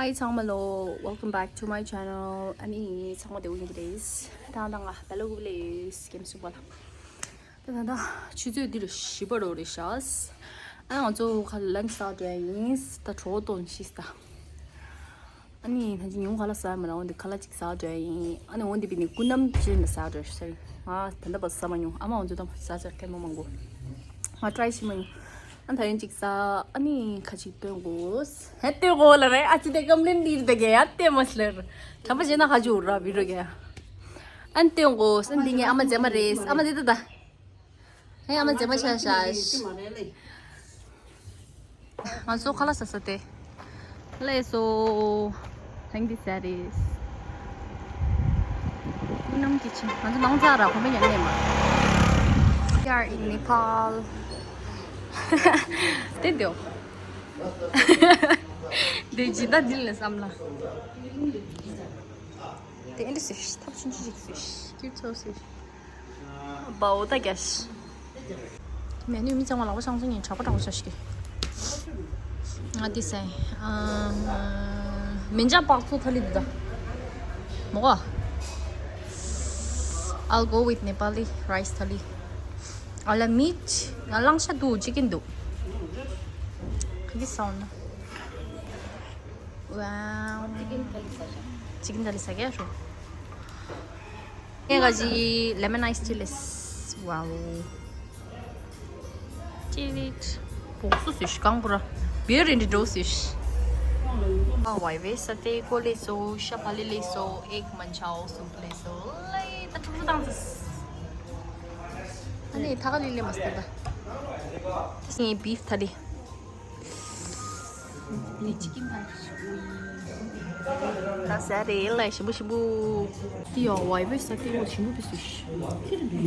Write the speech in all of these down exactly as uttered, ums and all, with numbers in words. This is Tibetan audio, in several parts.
Hi ཚང་མ་ལོ། Welcome back to my channel. ཨ་ནི་ཚང་མ་བདེ་པོ་ཡིན་གྱི་རེད། ད་ང་ད་ང་བེ་ལ་ཀུ་ལེ་སི་ཀེམ་སུ་པ་ལ། ད་ད་ད་ཆུ་ཚོད་འདིར་བཞི་པ་རོ་རེད་ཤག་ཨ་ང་ཚོ་ཁ་ལན་ཆ་ཟ་འགྲོ་ཡ་ཡིན། ད་གྲོགས་གཏོང་ཤིས་ད། ཨ་ནི་ད་ཅི་ཉུང་ཁ་ལག་ཟ་མ་ར་འོན་ཏེ་ཁ་ལག་ཅིག་ཟ་འགྲོ་ཡ་ཡིན། ཨ་ནི་འོན་ཏེ་པི་ནི་ཀུན་ནམ་ཅི་ན་ཟ་འགྲོ་ཤི་ང་ད་ལྟ་བར་ཟ་མ་མྱོང་། ཨ་མ་འོན་ཏེ་ད་ཟ་ཟ་ཁན་མོ་མང་གོ། ང་ཊ་རའི་ཤི་མ་མྱོང་། ཨ་ད་ཡིན་ཅིག་ཟ། ཨ་ནི་ཁ་ཅིག་སྟོན་གོ། ཧེ་སྟོན་གོ་ལ་རེ། ཨ་ཅི་དེ་ཀམ་ལིན་དིར་དེ་གེ་ཡ་སྟོན་མ་སླེར། ཁྲམ་པ་བྱེད་ན་ཁ་ཅིག་འུར་ར་བི་རོ་གེ་ཡ། ཨ་ནི་སྟོན་གོ། ཨ་ནི་འདི་ངའི་ཨ་མ་མཛེས་མ་རེད། ཨ་མ་དེ་ད་ད། ཧེ་ཨ་མ་མཛེས་མ་ཤ་ཤ། ང་ཚོ་ཁ་ལག་ཟ་ས་དེ། ལགས་སོ། ཐེངས་འདི་ཟ་རེད། ནམ་གྱི་ཆེ། ང་ཚོ་ནང་ཚ་ར་ཁོ་མེ་ཉན་ནས་མ། We are in Nepal. དེ་དེའོ། དེ་ཇི་ད་དིལ་ནས་བསམ་ལ། དེ་ཨེ་འདྲ་ཟེར། ཐབས་ཆུང་ཆུང་ཞིག་ཟེར། ཁྱེད་ཚོ་ཟེར། བའོ་ད་རྒྱ་ཤི། མེ་ནུས་མི་ཚང་མ་ལག་པ་ཤང་ཚང་ཡིན་དྲག་པོ་དྲག་པོ་ཆ་ཤི་གི། ང་འདི་ཟེར། མེན་ཅང་པག་ཚོ་ཐ་ལི་འདི་ད། མོ་ག I'll go with Nepali rice thali. I love meat. ང་ལང་ཤ་འདུག་ཅི་ཀིན་འདུག་ག་གི་སའོ་ན། Wow. ཅི་ཀིན་ཐ་ལི་ས་ག་རོ། ངས་ག་ཅི་ལེ་མོན་ཨའི་སི་ཊི་ལེས། Wow. ཅི་ལིད། བོག་སུ་སུ་ཤི་གང་པུ་ར། བེ་རེ་འདི་འགྲོ་སུ་ཤི། ཨ་ཝའི་ཝེ་ས་ཏེ་ཀོ་ལེ་སོ། ཤ་ཕ་ལི་ལེ་སོ། ཨེག་མན་ཆའོ་སུབ་ལེ་སོ། ལེ་ད་ཁྲུ་ཁྲུ་བཏང་ཚུ། ཨ་ནི་ཐ་ཀ་ལི་ལེ་མ་སྟེ་ད། ངས་བིབ་ཐ་ལི། ནི་ཅི་ཀིན་ཐ་ལི། ད་ཟ་རེད་ལ་ཞིམ་པོ་ཞིམ་པོ། ཏི་ཡ་ཝའི་ཝེ་ས་ཏེ་ཀོ་ཞིམ་པོ་བི་སུ་ཤི། ཁྱེད་རེད་ད།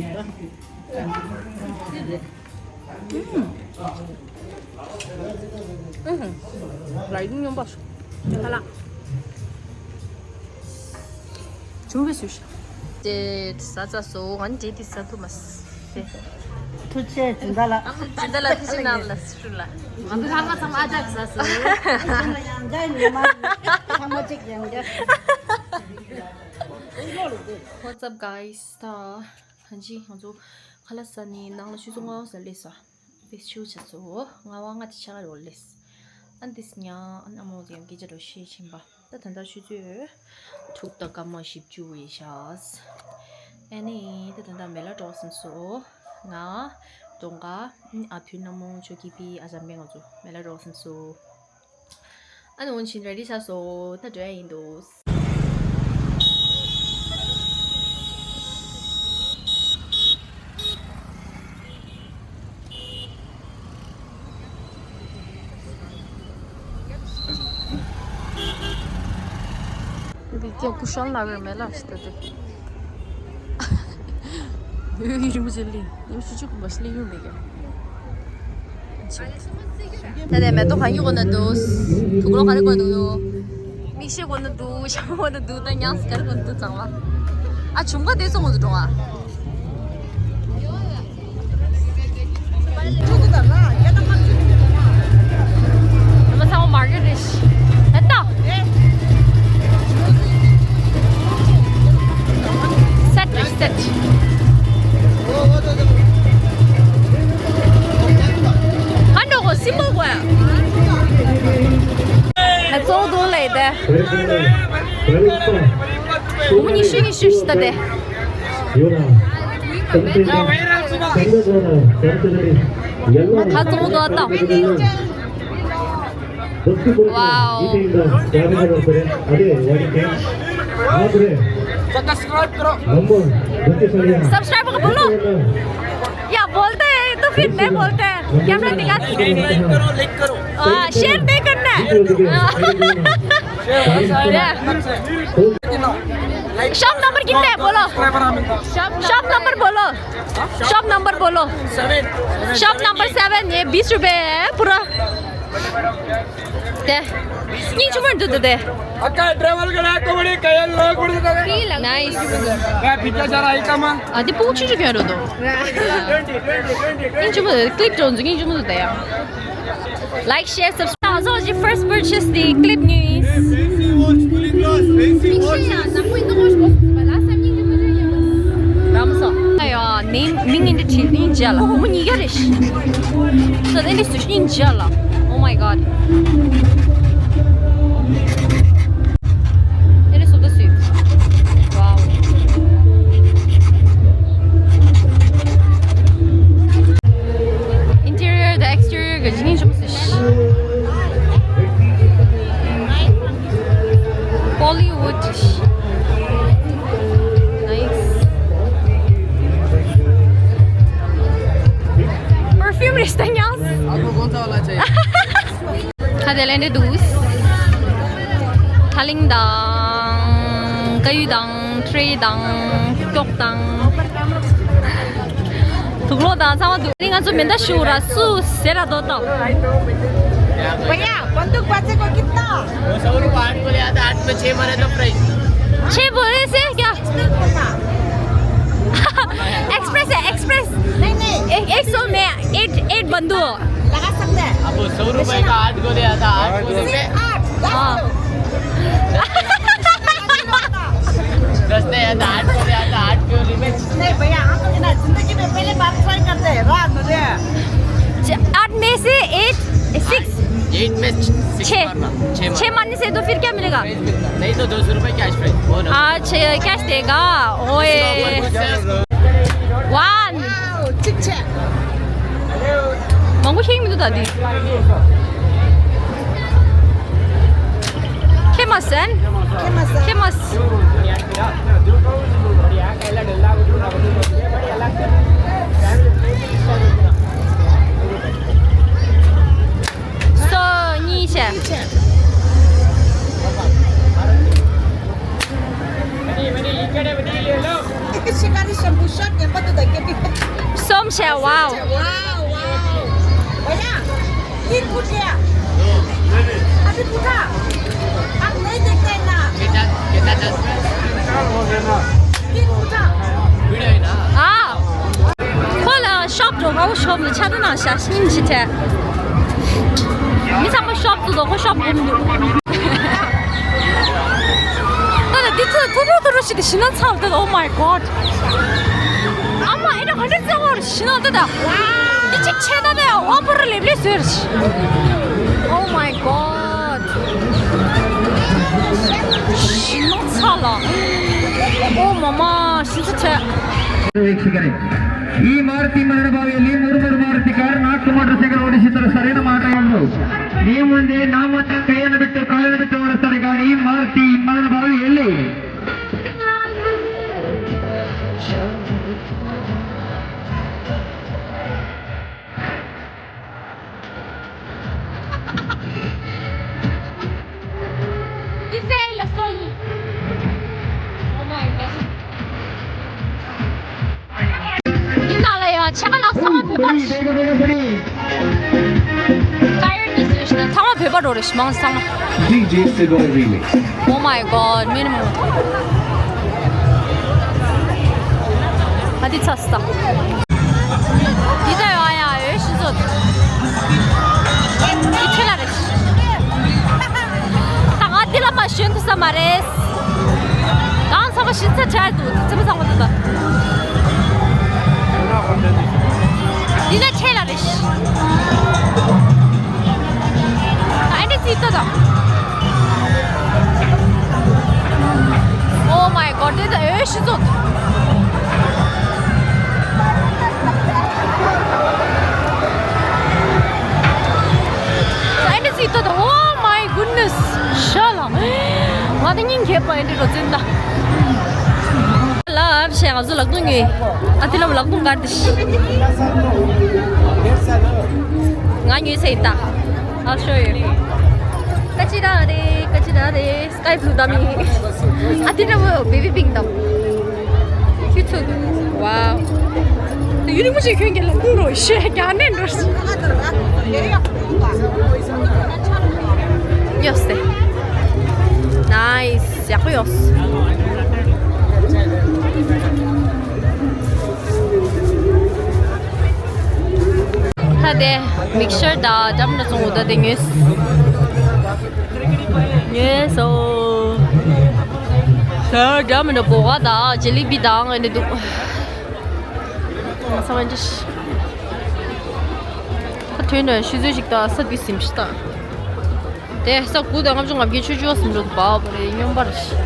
ཨུམ། ཨུམ། ལ་ཡིན་སྙོམས་པ། ཁ་ལག་ཆུང་བའི་སུ་ཤ། དེ་ས་ཚ་སོ་ང་འདྲེ་དེ་ས་ཐུ་མ་སེ། ཐུགས་རྗེ་ཆེ་ཇི་འདྲ་ལ། ཇི་འདྲ་ལ་ཐུགས་རྗེ་གནང་ལ་སུ་ལ། ང་ཚོ་ལྷག་མ་ཚང་མ་ཨ་ཅག་ས་སོ། ཡང་འདྲ་ཉི་མ་ཚང་མ་གཅིག་ཡང་འདྲ། What's up guys? ད་ཧན་ཅི་ང་ཚོ་ཁ་ལག་ཟ་ནས་ནང་ལ་ཆུ་ཚོད་ལྔ་ཙམ་སླེབས་སོང་། དེ་ཆུ་ཆ་ཚོ་ལྔ་པ་ལྔ་དེ་ཆ་ག་རེ་ལེས། ཨ་འདིས་ཉ་ཨ་ཨ་མོ་ཡང་སྐད་ཆ་རོ་ཤེས་ཕྱིན་པ། ད་ད་ལྟ་ཆུ་ཚོད་དྲུག་དང་སྐར་མ་བཞི་བཅུ་ཡིན་ཤག་ཨ་ནི་ད་ད་ལྟ་མེ་ལ་འགྲོ་སོང་སོ། ང་གདོང་ག་ཨ་ཐུན་ན་མོ་ཆོ་གི་པི་ཨ་ཅག་མེ་ང་ཚོ་མེ་ལ་འགྲོ་སོང་སོ། ཨ་ནི་འོན་ཆིན་རེ་ཌི་ཆགས་སོང་། ད་འགྲོ་ཡ་ཡིན་འདུག་འདི་སྐྱེ་ཀུ་ཤལ་ལ་བའི་མེ་ལ་ཞིག་ཏུ་འདུག་ཡུལ་རིན་པོ་ཆེ་གླིང་ཡུལ་ཆུ་ཆུ་གུམ་པ་ཞིག་གླིང་ཡུལ་མེད་ཀྱང་། ད་ལྟ་མེ་ཏོག་གང་གི་གོ་ན་འདུག་དུག་ལོག་ག་རེ་གོ་འདུག་མིག་ཤེལ་གོ་ན་འདུག་ཞྭ་མོ་གོ་ན་འདུག་ད་ཉངས་ག་རེ་གོ་ན་འདུག་ཚང་མ། ཨ་ཆུང་ག་དེ་ཚོ་ངོ་ཚོ་འགྲོ་ཨ། ཚང་མ་མར་ཀེ་ཊི་རེད། ཨ་ད། སེཊ་རེད་སེཊ། ཧ་འགྲོ་གོ་སི་མོ་གོ་ཡ། ཧ་ཙོག་དོ་ལེ་དེ། མུ་ཉི་ཤུ་ཉི་ཤུ་ཤི་ད་དེ། ཧ་ཙོག་དོ་ད། Wow. Subscribe को बोलो। या बोलते हैं तो फिर नहीं बोलते हैं। कैमरा दिखा। हाँ, शेयर नहीं करना है। शॉप नंबर कितना है बोलो। शॉप नंबर बोलो। शॉप नंबर बोलो। Shop number seven. ये बीस रुपए है पूरा। ཏེ། སྙིང་རྗེ་མོ་འདུག་ཏེ་ཏེ། ཨ་ཀ་ཌི་རའི་ཝར་ག་ལ་ཀོ་མེ་ཌི་ཀ་ཡ་ལ་ཀོ་མེ་ཌི་ཀ་ཡ། Nice. ཡ་ཕི་ཏ་ཤ་ར་ཨི་ཀ་མ། ཨ་དེ་ཕུང་ཆུ་ཆུ་གྱོན་རོ་དོ། སྙིང་རྗེ་མོ་ཀླིབ་ཏོ་འཛུ་སྙིང་རྗེ་མོ་འདུག་ཏེ་ཡ། Like, share, subscribe. Also, your first purchase the clip news. མིང་མིང་འདི་བྲིས་ནི་མཇལ་ལ། སྒོར་མོ་ཉིས་བརྒྱ་རེད་ཤི། སོ་དེ་འདི་སུ་ཤི་མཇལ་ལ། Oh my god. དེ་ནི་སུ་ད་སུས། Wow. Interior དང་exterior གི་ཇི་ནི་ཅུང་ཟད་ཤི། Bollywood. Nice. Perfume རེ་ཞིག་ཉོས། आपको कौन सा वाला चाहिए? ཁ་དེ་ལེན་དེ་འདུག་ཐ་ལིང་དང་། ཀ་ཡུ་དང་། ཁྲེ་དང་། ཀྱོག་དང་། དུག་ལོག་དང་ཚང་མ་འདུག་ང་ཚོ་མེ་མདའ་ཞུ་ར་སུ་ཟེར་ར་དོ་ཏོ། भैया, बंदूक बच्चे को कितना? वो सौ रुपये आठ को ले आता, आठ में छह मारे तो प्राइस। छह बोले से क्या? एक्सप्रेस है, एक्सप्रेस। नहीं, नहीं। एक, एक सौ में एट, एट बंदूक। लगा सकते हैं। अब वो सौ रुपए का आठ गोली आता, आठ गोली में। आठ, दस हाँ। किलो। दस नहीं आता, आठ गोली आता, आठ गोली में। नहीं भैया, हम लोग ना जिंदगी में पहले बार ट्राई करते हैं, वाह मुझे। च-, आठ में से एट, सिक्स। एट में छ-, सिक्स छः। मारना, छः मारना। छः मारने से तो फिर क्या मिलेगा? प्राइस मिलता है। नहीं तो दो सौ रुपए कैश प्राइस, बोनस। हाँ, छः कैश देगा। ओए। वान। वाओ, चिक चिक। མང་པོ་ཤེས་ཀྱི་མི་འདུག་ད་འདི། ཁྱེད་མ་ཟན། ཁྱེད་མ་ཟན། ཁྱེད་མ་ཟན། སོ་གཉིས་བྱས། शिकारी शैम्पू शॉट के मत उधर के भी। सोम से, वाओ। Wow, wow. भैया, तीन फुट गया। अभी फूटा। आप नहीं देखते हैं ना। कितना, कितना दस? तीन फुटा। वीडियो है ना? हाँ। ཁོ་ལ་ཤོབ་འགྲོ་དགའ་བོ་ཤོབ་ལ་ཆ་ད་ན་ཤ་ཤིན་ཅི་ཐེ། མི་ཚང་མ་ཤོབ་ཏུ་དོ་ཁོ་ཤོབ་འགྲོ་མི་འདུག་ད་ལྟ་འདི་ཚོ་ཐུ་རུ་ཐུ་རུ་ཞིག་ཏུ་ཤི་ན་ཚར་ཏེ། Oh my god. ཨ་མ་ཨེ་ན་ག་འདྲ་བརྩེ་བ་རུ་ཤི་ན་ད་ད། འདི་ཅིག་ཆེ་ད་ད་ཡ་བ་པུ་རུ་ལེབ་ལེ་ཟེར། Oh my god. ཤི་ན་ཚར་ལ། ཨོ་མ་མ་ཤི་ཚ་ཚ། ವೀಕ್ಷಕರೇ, ಈ ಮಾರುತಿ ಮರಣ ಬಾವಿಯಲ್ಲಿ ಮೂರು ಮೂರು ಮಾರುತಿ ಕಾರ್ ನಾಲ್ಕು ಮೋಟರ್ ಸೈಕಲ್ ಓಡಿಸುತ್ತಿರುವ ಸರಿನ ಮಾಟ ಎಂದು ನೀವು ಮುಂದೆ ನಾವು ಕೈಯನ್ನು ಬಿಟ್ಟು ಕಾಲನ್ನು ಬಿಟ್ಟು ಓಡಿಸ್ತಾರೆ ಗಾಡಿ ಮಾರುತಿ ಮರಣ ಬಾವಿಯಲ್ಲಿ. འདི་ནང་ལ་ཡང་ཆ་ག་ལ་ཚང་མ་བོད་པ་རེད། ཚང་མ་བོད་པ་རོ་རེ་ཞིག་མང་ཚང་མ། ཌི་ཇེ་སི་གོ་རི་མིག་སི། Oh my god, མིན་མོ། ཨ་དི་ཚ་སྟ། འདི་ད་ཡོ་ཨ་ཡ་ཡོ་ཤི་ཚོད། འདི་ཁྱེད་ལ་རེད། ད་ང་འདི་ལ་མ་ཞོན་ཐུབ་ས་མ་རེད། གང་ཚང་མ་ཤི་ཚ་ཆར་འདུག་ཚི་མ་ཚང་མ་འདུག་ད། འདི་ན་ཁྱེད་ལ་རེད། ཨ་འདི་ཚི་ཏོ་ད། Oh my god, འདི་ད་ཡོ་ཤི་ཚོད། ཨེ་འདྲ་ཅིག་ལྟོས་དང་། Oh my goodness. ཤ་ལ། ང་ད་སྙིང་རྗེ་པོ་ཨེ་འདྲ་རོ་ཙེ་ད། ལབ་བྱས་ང་ཚོ་ལག་སྟོང་ཉོས། ཨ་དེ་ལ་ལག་སྟོང་དཀར་དེ་ཤི། ང་ཉོས་ཚེ་ད། I'll show you. ཀ་ཅི་ར་རེ། ཀ་ཅི་ར་རེ། Sky blue dummy. ཨ་དེ་འདྲ་བོ་baby pink དང་། ཁྱོད་ཚོ། Wow. དེ་ཡུ་རིང་མོ་ཞིག་ཁྱོད་ཀྱི་ལ་ཁུང་རོ་ཤེས་རྒྱ་ནས་འགྲོ། ཡོད་སེ། Nice. ཡག་པོ་ཡོད། ད་དེ་mixture དང་འགྲམ་ལ་བཙོང་འོ་ད་དེ་ཉོས། ཉོས་སོ། ད་འགྲམ་ལ་བོ་ག་དང་ཇེ་ལི་བི་དང་ཨེ་འདྲ་འདུག་ས་བན་ཅི་ཤི། ཁ་ཐོན་ནས་ཤི་ཚོད་ཅིག་དང་ས་དུས་སིམ་ཤི་དང་། དེ་ས་དགུ་དང་ལྔ་བཅུ་ང་བརྒྱད་ཆུ་ཆུ་བ་སིམ་འགྲོ་དུ་བབ་རེད་སྙོམས་པར་ཤི།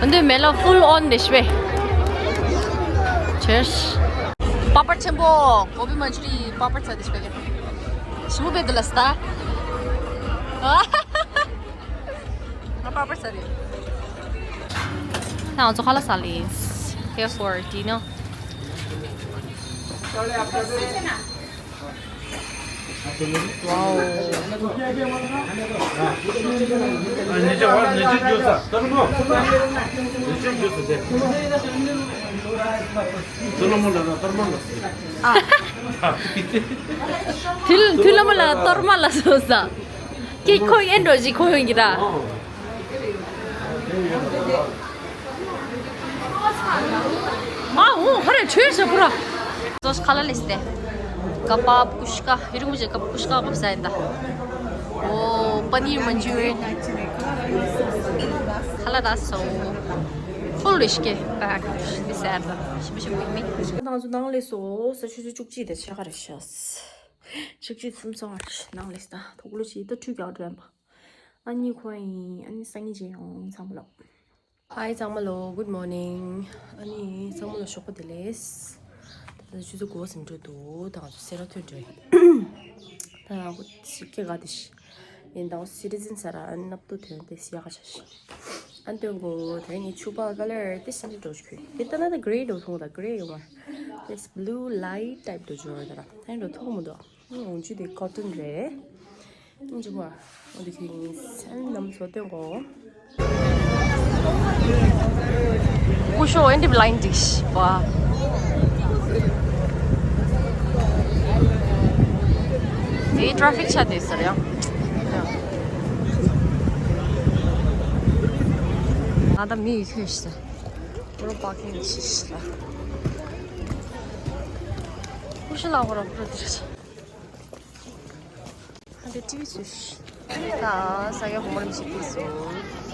ཨ་འདོད་མེ་ལ་ཕུལ་ཨོན་དེ་ཤི་བས། ཆེར་ཤི། པ་པར་ཆེན་པོ། གོ་བི་མན་ཅུ་རི་པ་པར་ཚ་དེ་ཤི་བས། ཞི་མོ་བས་དུ་ལ་སྟ། ང་པ་པར་ཚ་རེད། ང་ཚོ་ཁ་ལག་ཟ་ལེ། Here for dinner. Wow. ཐུ་ལ་མོ་ལ་གཏོར་མ་ལ་སོ་ས། ཨ། ཐུ་ཐུ་ལ་མོ་ལ་གཏོར་མ་ལ་སོ་ས། ཀྱེ་ཁོ་ཡན་འགྲོ་ཞིག་ཁོ་ཡོང་གི་ར། མ་འོང་ཧ་རེ་ཆོས་ཞབས་པོ་ར། ཟོས་ཁ་ལག་ལེས་ཏེ། ཀ་པབ་ཀུཤ་ཀ་ཧི་རུ་མུ་ཇེ་ཀ་པབ་ཀུཤ་ཀ་བབས་ས་ཡིན་ད། ཨོ་པ་ནིར་མན་ཅུ་རི་ཡན། ཁ་ལག་ད་སོ། ཕུལ་རེ་ཤི་ཀེ་པེག་ཤི་ཏི་སེར་ད་ཤི་བ་ཤི་བ་མི། ང་ཚོ་ནང་ལས་སོ་ས་ཆུ་ཚོད་བཅུ་གཅིག་དང་ཕྱེད་ཀ་རེ་ཤི། ཆིག་ཆིག་སུམ་སོང་བར་ནང་ལས་ད་དོག་ལོ་ཞིག་ད་ཁྲུས་རྒྱག་འགྲོ་ཡིན་པ། ཨ་ནི་ཁོ་ཡིན་ཨ་ནི་སང་ཉིན་རྗེས་ཡོང་ཚང་མ་ལོ། ཧའི་ཚང་མ་ལོ། Good morning. ཨ་ནི་ཚང་མ་ལོ་ཞོགས་པ་བདེ་ལེགས། ད་ཆུ་ཚོད་དགུ་པ་ཟིན་འགྲོ་འདུག་ད་ང་ཚོ་སེ་ར་ཐོན་འགྲོ་ཡིན། ད་ང་ཚོ་སི་ཀེ་ག་དེ་ཤི། ཡིན་ད་ང་ཚོ་སི་ཊི་ཛིན་ས་ར་ཨ་ནི་ནབ་ཏུ་ཐོན་ཏེ་སི་ཡ་ག་ཤ་ཤི། ཨ་ནི་ཐོན་གོ་དེ་ངས་ཕྱུ་པ་ཀ་ལར་དེ་སེ་འདྲ་འགྲོ་ཆུ་ཁུ་དེ་ལྟ་ན་ད་གྷི་རེ་འགྲོ་ཐུང་ད་གྷི་རེ་ཡོང་བ། དེ་བྷུ་ལུ་ལའིཊ་ཊའིབ་འགྲོ་འཇོར་ད་ར་ཨ་ནི་འགྲོ་ཐུང་མི་འདུག་འོང་ཆུ་དེ་ཀོ་ཊོན་རེད། འཇུ་བ། འོ་དེ་ཁྱོད་ཡིན་སན་ནམ་བཟོ་སྟོན་གོ། སྐུ་ཞོགས་ཨེ་འདི་བི་ལ་ཡིན་འགྲིག་ཤི་བ། དེའི་ཊ་ར་ཕིག་ཆ་དེ་ཟེར་ཡང་། ང་ད་མི་ཡི་ཁྱོད་ཤི་ས། པུ་རོ་པར་ཀིང་ཤི་ཤི་ལ། སྐུ་ཞོགས་ལ་འོ་ར་པུ་རོ་དེ་རེད། ཧ་འདི་ཊི་བི་ཚུ་ཤི། ད་ས་ཡ་བུ་མོ་རིམ་ཞིག་ཕུལ་སོང་།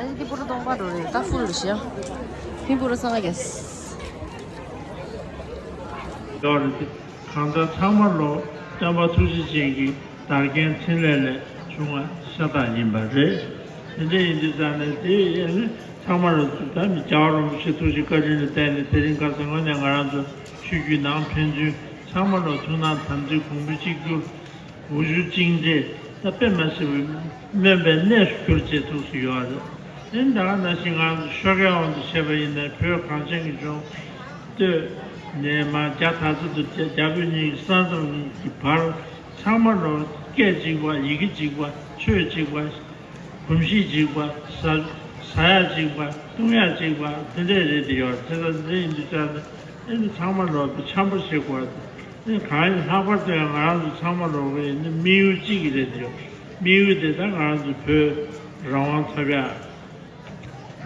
ད་འདི་པུ་རོ་གདོང་པ་འགྲོ་རེད་ད་ཧྥུལ་རེད་ཤག་མི་པུ་རོ་སང་ག་གེས། གང་ལྟར་ཚང་མ་ལོ་སྟོན་པ་ཐུགས་རྗེ་ཅན་གྱི་དར་རྒྱས་འཕྲིན་ལས་ལས་བྱུང་བ་ཤ་སྟག་ཡིན་པ་རེད། དེ་འདྲ་ཡིན་དུས་ཙང་ནས་དེ་ཡས་ནི་ཚང་མ་ལ་ད་མི་རྒྱལ་བ་རིན་པོ་ཆེ་ཐུགས་རྗེ་བཀའ་དྲིན་ལ་བརྟེན་ནས་དེ་རིང་ཁ་སང་ངོས་ནས་ང་རང་ཚོ་ཆོས་བརྒྱུད་ནང་ཕན་ཚུན་ཚང་མ་ལ་ཐུགས་སྣང་དམ་ཚིག་གོང་བུ་གཅིག་གྱུར། འུ་ཚོའི་གཅིག་འདྲེས་ད་དཔེ་མ་སྲིད་པའི་སྨོན་པའི་གནས་སུ་གྱུར་ཅེས་ཐུགས་སུ་ཡོད་རེད། དེ་འདྲ་ནང་བཞིན་ང་ཚོ་ཤོ་ཀའི་དབང་དུ་བྱས་པ་ཡིན་ན་བོད་གངས་ཅན་གྱི་ལྗོངས་སྟོད་ནས་མར་རྒྱ་དར་རྩེ་དུ་རྒྱ་བོད་གཉིས་ཀྱི་ས་མཚམས་ཀྱི་བར་ཚང་མ་ལོ་སྐད་གཅིག་པ་ཡི་གེ་གཅིག་པ་ཆོས་གཅིག་པ། གོམས་གཤིས་གཅིག་པ། ཟ་ཟ་ཡག་གཅིག་པ། བཏུང་ཡག་གཅིག་པ་དེ་འདྲས་རེད་དེ་ཡོད་དེ་ལྟར་འདི་ཡིན་དུས་ཙང་ནས་ཨེ་ནི་ཚང་མ་ལོག་ཏུ་འཆམ་པོ་བྱེད་དགོས་ཏེ་ཨེ་གང་ཡིན་ལྷག་པར་དུ་ཡང་ང་རང་ཚོ་ཚང་མ་ལོག་གི་ཡིན་ནི་དམིགས་ཡུལ་གཅིག་གི་རེད་དེ་ཡོད་དམིགས་ཡུལ་དེ་ད་ང་རང་ཚོ་བོད་རང་དབང་ཐོབ་ཡག་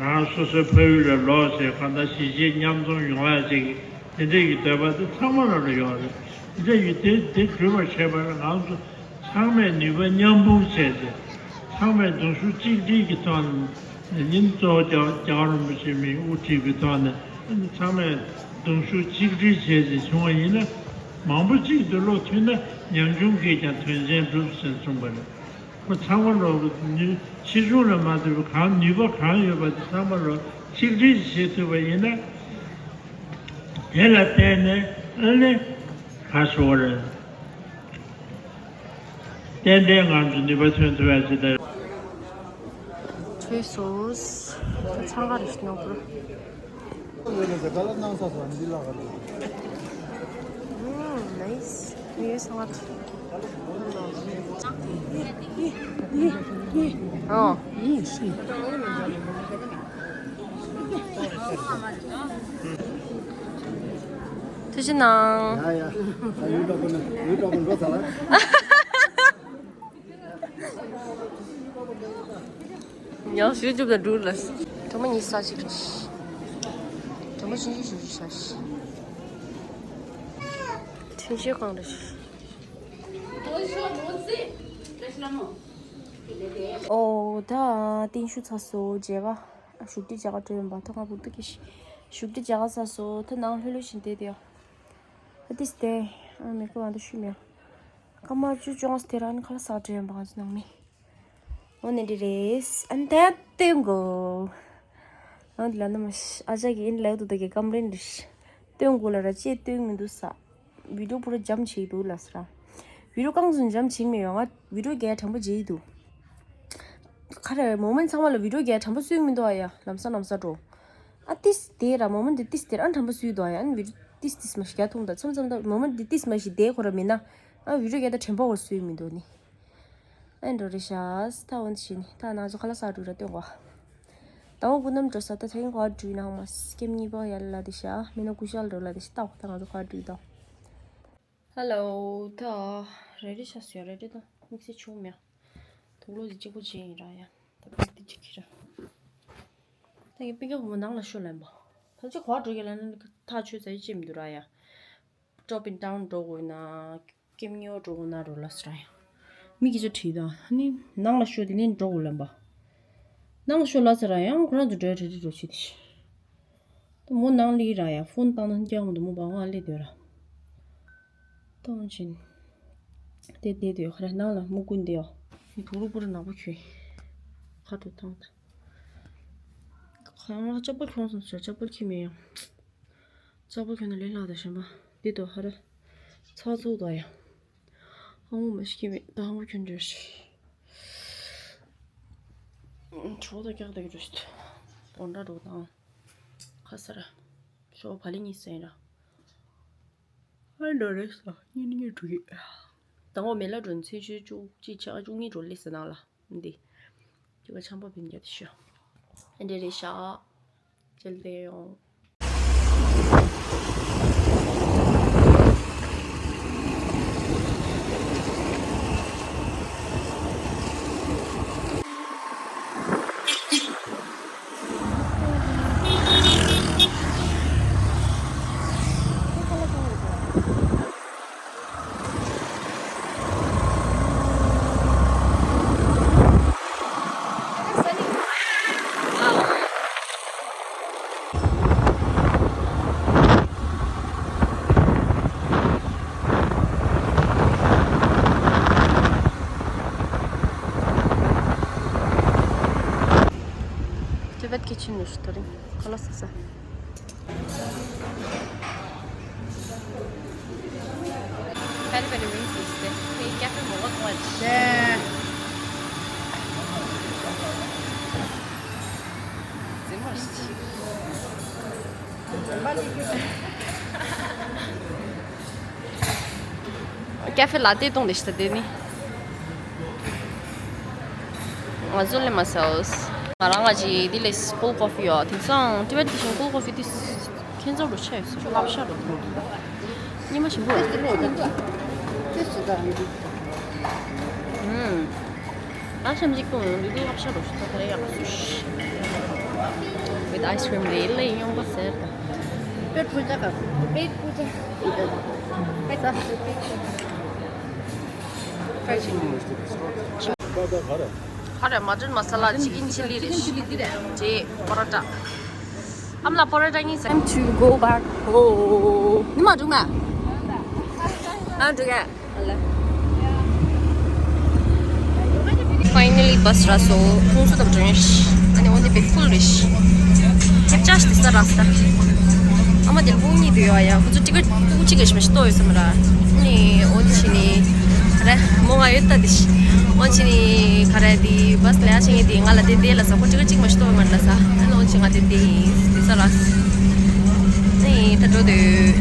རང་སོ་སོའི་ཕ་ཡུལ་ལ་ལོག་བྱས་གང་ལྟར་གཞིས་བྱེས་མཉམ་འཛོམས་ཡོང་ཡག་ཅིག་གི་དེ་འདྲས་ཀྱི་འདོད་པ་དེ་ཚང་མ་ལ་ལ་ཡོད་རེད། དེ་འདྲས་ཀྱི་དེ་དེ་འགྲུབ་པར་བྱེད་པ་ལ་ང་ཚོ་ཚང་མས་ནུས་པ་མཉམ་སྤུངས་བྱས་ཏེ་ཚང་མས་གདུང་ཤུགས་གཅིག་སྒྲིལ་གྱི་ཐོག་ནས་ཉིན་གཙོ་བོ་རྒྱལ་རྒྱལ་བ་རིན་པོ་ཆེ་མིང་དབུ་ཁྲིད་ཀྱི་ཐོག་ནས་ཚང་མས་གདུང་ཤུགས་གཅིག་སྒྲིལ་བྱས་ཏེ་བྱུང་བ་ཡིན་ན་མང་པོ་གཅིག་ཏུ་བློ་མཐུན་ན་ཉམ་ཆུང་གིས་ཀྱང་དོན་ཆེན་འགྲུབ་ཟེར་གསུངས་པ་རེད། ཁོ་ཚང་མ་ལོག་གི་ནུས་ཆེ་ཆུང་ལ་མ་ལྟོས་པར་གང་ནུས་པ་གང་ཡོད་པ་དེ་ཚང་མ་ལོག་ཆིག་སྒྲིལ་བྱེད་ཐུབ་པ་ཡིན་ན། དེ་ལ་བརྟེན་ནས་ཨ་ནི་ག་ཞུ་བ་རེད། ཏན་ཏན་ང་ཚོ་ནུས་པ་ཐོན་ཐུབ་ཡ་ཅིག་དང་། ཆོས་སོ། ད་འཚང་ཁ་རེ་ཞིག་གནང་དགོས། ཨུམ། ནའིས། ངའི་སང་ཨ། ཨོ། ཐུགས་རྗེ་གནང་། ཡ་ཡ། ད་ཡུལ་འདྲ་པོ་ནས་ཡུལ་འདྲ་པོ་འགྲོ་ཚར་ལ། ཡང་ཞུ་རྒྱུ་ལ་འགྲུལ་ལ། གྲོ་མ་གཉིས་ས་ཞིག་རེད། གྲོ་མ་ཆུང་ཆུང་ཞིག་རེད་ཤག་ཐུན་ཤོད་གང་རེད། ཨོ་ད་བརྟན་བཞུགས་ཚར་སོང་། མཇལ་ཁ་བཞུགས་ཁྲི་མཇལ་ཁ་འགྲོ་ཡོང་པ། ཐོག་ཁ་བུ་ཏུ་ཀི་ཤི་བཞུགས་ཁྲི་མཇལ་ཁ་ཚར་སོང་། ད་ནང་ལྷོད་ལྷོད་བཞིན་བསྡད་དེ་ཡ། ཨ་ཏིས་དེ་ཨ་མི་ཀོ་ང་ད་ཤུ་མེ་ཀ་མ་ཅུ་ཅོང་སྟེ་ར་ནི་ཁ་ལ་ས་འགྲོ་ཡོང་པ། ང་ཚོ་ནང་མི་འོ་ནི་འདི་རེད། ཨན་ད་སྟོན་གོ། ཨ་འདི་ལ་ནི་མ་ཨ་ཅག་གི་ཨིན་ལའི་དུ་ད་གི་ཀམ་རེན་རེད། སྟོན་གོ་ལ་ར་ཅེ་སྟོན་མི་འདུག་ས། བི་ཌིའོ་པུ་ར་འཇམ་བྱེད་འདུག་ལ་སི་ར། བི་ཌིའོ་གང་སུ་འཇམ་བྱེད་མི་ཡོང་། ང་བི་ཌིའོ་རྒྱག་དྲན་པ་བརྗེད་འདུག་ཁ་རེ་མོ་མན་ཚང་མ་ལ་བི་ཌིའོ་རྒྱག་དྲན་པ་སུས་མི་འདུག་ཨ་ཡ། ལམ་སང་ལམ་སང་འགྲོ། ཨ་ཏིས་དེ་ར་མོ་མན་དེ་ཏིས་དེ་ར་ཨ་དྲན་པ་སུས་འདུག་ཨ་ཡ། ཨ་ནི་བི་ཌིའོ་ཏིས་ཏིས་མ་ཞིག་རྒྱག་ཐུང་ད་མཚམས་མཚམས་ད་མོ་མན་དེ་ཏིས་མ་ཞིག་དེ་ཁོ་ར་མིན་ན། ཨ་བི་ཌིའོ་རྒྱག་ད་དྲན་པ་བོ་སུས་མི་འདུག་ནི། ཨེ་འགྲོ་རེ་ཤག་ད་འོན་ཤི་ནི་ད་ང་ཚོ་ཁ་ལག་ཟ་འགྲོ་ར་སྟོན་གོ། ད་འོ་སྐུ་ནམ་འགྲོ་ས་ད་ཐེངས་གོ་འགྲོ་ཡིན་ནའང་མ་སྐེམ་གཉིས་པ་ཡར་ལ་དེ་ཤག་མི་ན་ཀུ་ཤལ་འགྲོ་ལ་དེ་ཤག་ད་འོ་ད་ང་ཚོ་ཁ་འགྲོ་ད། ཧེ་ལོ། ད་རེ་རེ་ཤག་སུ་ཡ་རེ་རེ་ད་དམིགས་བསལ་ཆུང་མེད། དུག་ལོག་དེ་གཅིག་པོ་བྱས་ཡིན་ར་ཡ། ད་པེག་དེ་གཅིག་གི་ར། ད་ངས་པིང་ཀ་བུ་མོ་ནང་ལ་ཤོ་ལེན་པ། ད་ཅི་གོ་འགྲོ་གི་ལ་ན་ཐག་ཆོད་ཚ་ཡི་ཅི་མི་འདུག་ར་ཡ། ཊོ་པིན་ཊའུན་འགྲོ་དགོས་ན། ཀེམ་ཉོ་འགྲོ་དགོས་ན་འགྲོ་ལ་སི་ར་ཡང་། མི་གི་ཅོ་བྲིས་དང་ནི་ནང་ལ་ཤོ་དེ་ནི་འགྲོ་དགོས་ལབ་པ། ནང་ལ་ཤོ་ལ་སི་ར་ཡང་ཁོ་རང་ཚོ་འགྲོ་ཡ་གྲ་སྒྲིག་འགྲོ་བྱེད་དེ། ད་མོ་ནང་ལི་ར་ཡང་ཕོན་བཏང་ན་རྒྱག་མི་འདུག་མོ་བ་ང་ལི་དོད་ར། གཏོང་བྱིན། དེ་དེ་དོད་ཁ་ར་ནང་ལ་མུ་ཀུན་དེའོ། བུ་རུ་བུ་རུ་ནག་པོ་ཁྱོད། ཁ་དྲོ་ཐང་ད། ཁ་ང་ལྕགས་པོ་ཁྱོང་སོང་ཟེར་ལྕགས་པོ་ཁྱི་མི་ཡོང་། ལྕགས་པོ་ཁྱོད་ན་ལས་སླ་དང་གཞན་པ། འདི་དོ་ཧ་ར། ཚགས་ཚུགས་དོ་ཡ། ཧང་མ་ཤི་མེད་ད་ཧང་ཁྱོད་འདྲ་ཤི། གྲོགས་དང་ཀྱག་དག་རུ་ཤི། བོན་འདྲ་འགྲོ་དང་། ཁ་ས་ར། ཤོ་བ་ལི་གཉིས་སེང་ར། ཧ་འདྲ་རེད་ས་གཉིས་གཉིས་འགྲོ་གི། དང་པོ་མེ་ལ་འགྲོ་ཚེས་བཅུ་གཅིག་ཆ་བཅུ་གཉིས་འགྲོ་ལེ་ས་ནང་ལ། འདི། ཅི་ག་ཆམ་པ་བིན་རྒྱ་དེ་ཤོ། ཨ་འདྲ་རེད་ཤག་ཅེལ་ཏེ་ཡོང་། Tibet kitchen ནས་ཞུ་ཐོ་རིང་ཁ་ལོ་ས་ས། Very, very windy today. Hey, cafe མོག་ག་མཐོང་བ་ཅི། ཟིན་མ་ཤི། ཀ་ཧྥེ་ལ་ཏེ་བཏུང་དེ་ཤི་ད་དེ་ནི། ང་ཚོ་ལས་མ་ཟོས། ང་རང་ང་ཅི་འདི་ལས་cold coffee ཡོད། དེང་སང་Tibet གི་ཤིང་cold coffee དེ་ཁྱེད་ཚོ་རུ་ཆ་ཡོད་སོང་ལབ་ཤ་རུ་ཐོང་གི་འདུག་ཉི་མ་ཞིམ་པོ། ཧུམ། ཨ་ཤམ་གཅིག་བཏུང་ཡོང་དུས་ལབ་ཤ་རུ་ཤི་ད་ད་རེ་ཡག་པོ་སུ་ཤི། With ice cream ལས་ལས་ཡོང་པ་ཟེར་ད། Pet puja ka? Pet puja. ཁ་རེ་མ་ཏྲན་མ་ས་ལ་chicken chilli རེད། ཅེ་པ་ར་ཏ། ཨམ་ལ་པ་ར་ཏ་གཉིས། Time to go back home. ནི་མ་འགྲུག་མ། ཨ་འགྲུག་ག Finally bus རག་སོང་། ཁོང་ཚོ་དང་འགྲོ་ཡོང་ཤི། ཨ་ནི་འོ་འདི་བེ་ཕུལ་རེད་ཤི། ཁྱབ་ཆ་ཤི་དེ་ས་རག་ས། ཨ་མ་དེ་ལ་ཕུག་གཉིས་དུ་ཡོད་ཡ། ཁོ་ཚོ་ཏི་ཀེ་ཊི་ཕུག་གཅིག་གི་ཤི་མ་ཤི་ཏོ་ཡོད་ས་མ་ར། ཨ་ནི་འོ་འདི་ཤི་ནི། ར་མོ་ང་ཡོད་ད་དེ་ཤི། འོ་ཤི་ནི་ག་ར་དེ་བ་སི་ལ་ཡ་ཤི་ངེ་དེ་ང་ལ་དེ་དེ་ལ་ས། ཁོ་ཏི་ཀེ་ཊི་གཅིག་མ་ཤི་ཏོ་ཡོད་མ་ར་ལ་ས། ཨ་ནི་འོ་ཤི་ང་དེ་དེ་དེ་ས་རག་ས། ཨ་ནི་ད་འགྲོ་དུས།